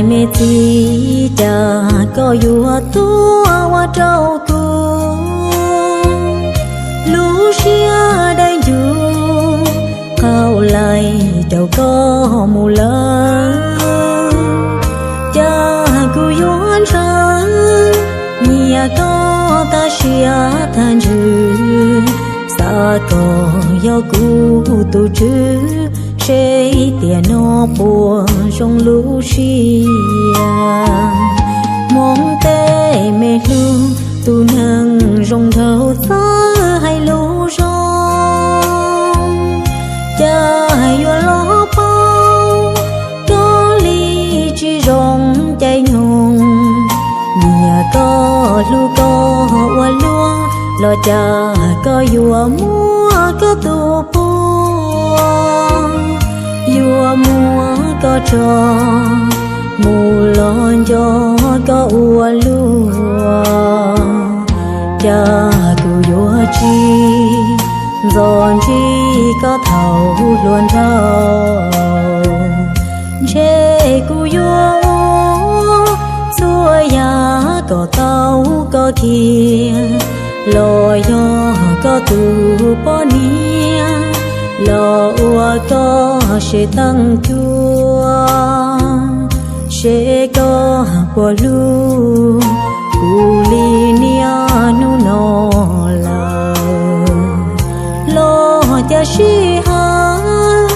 Me txiv, cas koj yuav tuaj ua rau kuv lub siab dawb ncug, qaug lais caum koj mus lawm. Cas kuv yuav ntshaw nyiam koj tag siab tag ntsws, xav kom yog kuv tus tswv, seb tiam no puas zoo lub siab. Hmoob tej me hlub, tus neeg zoo nraug txawj hais lus zoo, cas yuav los paub koj li tsis zoo caij nyoog. Nyiam koj hlub koj ua luaj, los cas koj yuav muab koj tus puag, yuav muab koj tso mus los nco koj ua luaj. Cas kuv yuav tsis ntxov ntsib koj thaum hluas nraug, ntshe kuv yuav ua txhua yam kom tau koj kiag, los yog koj tus poj niam, los ua koj sev teej cua, seb koj puas hlub kuv li niaj hnub no lawm. Los cas sij hawm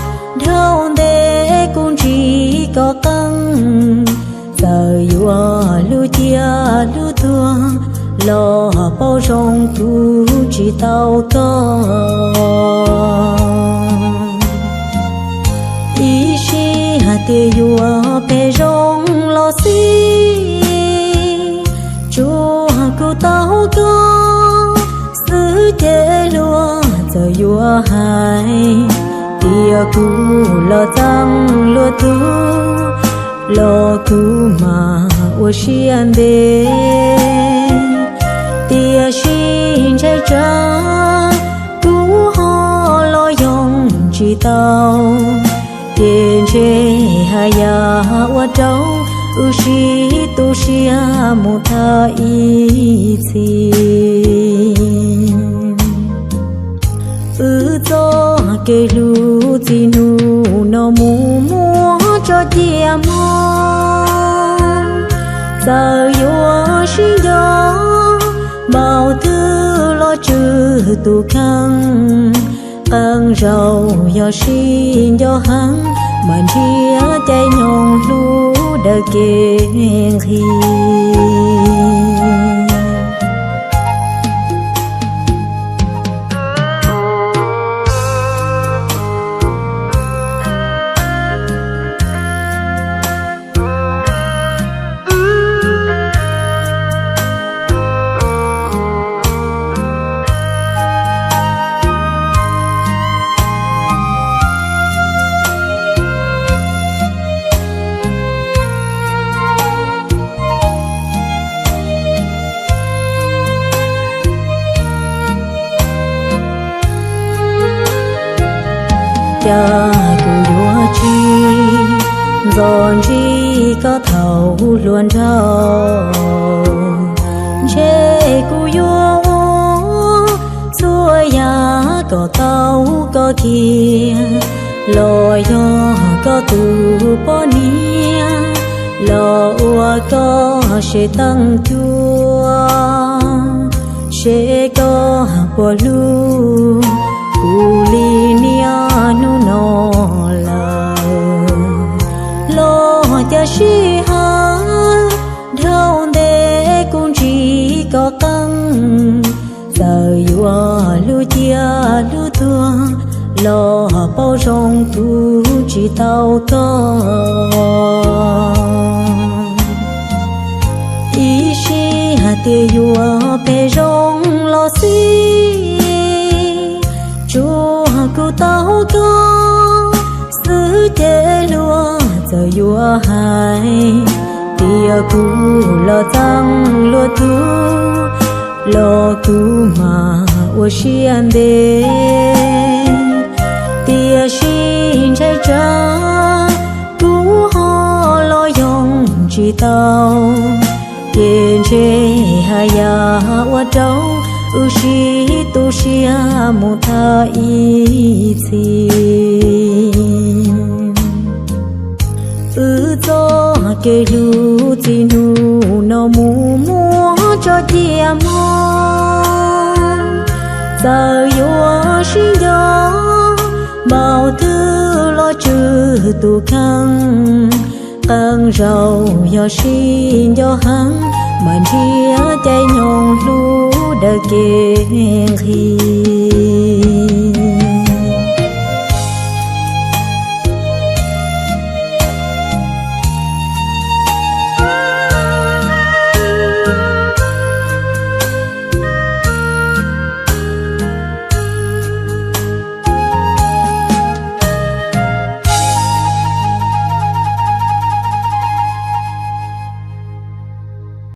dhau ntev kuv ntsib koj qeej, txawm yuav hlub ciaj hlub tuag los paub zoo kuv tsis tau koj. Ib sij hais tias yuav phem zoo los xij, tsuas kuv tau koj xwb ces luag txawm yuav hais tias kuv los txeeb luag tug, los kuv mam ua siab ntev. Tiam sis ntshai tsam kuv ho los yoo tsis tau, ces ntshe haj yam ua rau wb sib tu siab mus thawj ib txhis. Wb txoj kev hlub txij hnub no mus muaj tso cia mog, txawm yuav sib nco npaum twg los tswj tus kheej. Qee zaus yog sib nco heev, mas ntsiab caij nyoog hlub daws kev nqhis. Cas kuv yuav tsis ntxov ntsib koj thaum hluas nraug, ntshe kuv yuav ua txhua yam kom tau koj kiag, los yog koj tus poj niam, los ua koj sev teej cua, seb koj puas hlub kuv li niaj hnub no lawm. Los cas sij hawm dhau ntev kuv ntsib koj qeej, txawm yuav hlub ciaj hlub tuag los paub zoo kuv tsis tau koj. Ib sij hais tias yuav phem zoo los xij, tsuas kuv tau koj xwb ces luag txawm yuav hais tias kuv los txeeb luag tug, los kuv mam ua siab ntev. Tiam sis ntshai tsam kuv ho los yoo tau, ces ntshe haj yam ua rau wb sib tu siab mus thaj ib txhis. Wb txoj kev hlub txij hnub no mus muab tso cia mog. Txawm yuav sib nco npaum twg los tswj tus kheej, qee zaus yog sib nco heev, mas nrhiav caij nyoog hlub daws kev nqhis.